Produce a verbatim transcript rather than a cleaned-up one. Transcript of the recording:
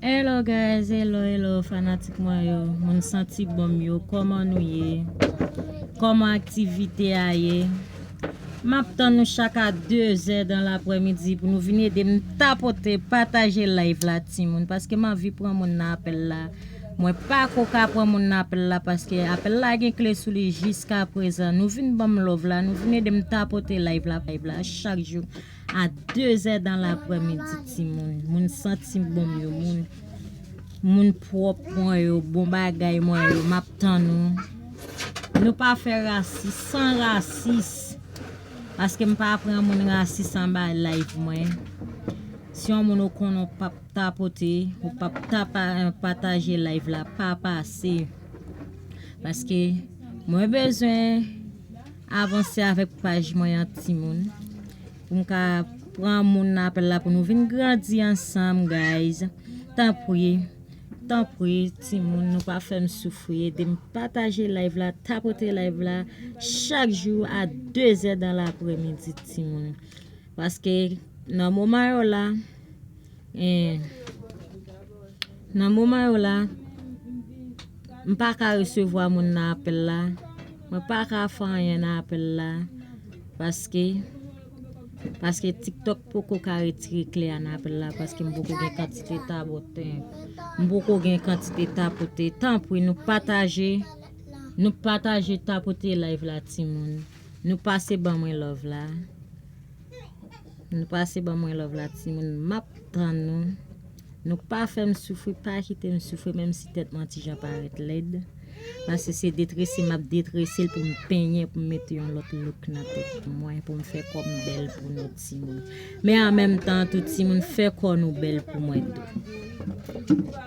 Hello guys, hello, hello fanatik mwen yo, moun santi bonm yo, kòman nou ye? Kòman aktivite a ye? M ap tann nou chak a de zè dan laprèmidi pou nou vin ede m tapote, pataje live la timoun, paske m anvi pran moun nan apèl la. Mwen pa ko ka pran moun nan apèl la paske apèl la gen kle sou li jiska prezan. Nou vin ban m love la, nou vin ede m tapote live la, live la chak jou a de zè dan laprèmidi timoun. Moun santi bonm yo, moun moun pwòp mwen yo, bon bagay mwen yo, m ap tann nou. Nou pa fè rasis, san rasis. Paske m pa pran moun rasis anba live mwen. Si yon moun ou konnen ou p ap tapote, ou p ap ta pa- pataje live la, pa pase. Paske mwen bezwen avanse avèk paj mwen an timoun. Pou m ka pran moun nan apèl la pou nou vin grandi ansanm, guys. Tanpri, tanpri, timoun, nou pa fè m soufri. Ede m pataje live la, tapote live la, chak jou a de zè dan laprèmidi, timoun. Paske nan moman yo la, eh, nan moman yo la, m pa ka resevwa moun nan apèl la. Mwen pa ka fè anyen nan apèl la. Paske, paske TikTok poko ka retire kle a nan apèl la. Paske m poko gen kantite tapote. M poko gen kantite tapote. Tanpri, nou pataje. Nou pataje tapote live la, timoun. Nou pase ban mwen love la. Nou pase ban mwen love la, timoun. M ap tann nou. Nou pa fè m soufri, pa kite m soufri, menm si tèt mwen ti jan parèt lèd. Paske se detrese m ap detrese l pou m penyen, pou m mete yon lòt look nan tèt mwen, pou m fè kò m bèl pou nou, timoun. Men an menm tan tou, timoun, fè kò nou bèl pou mwen tou.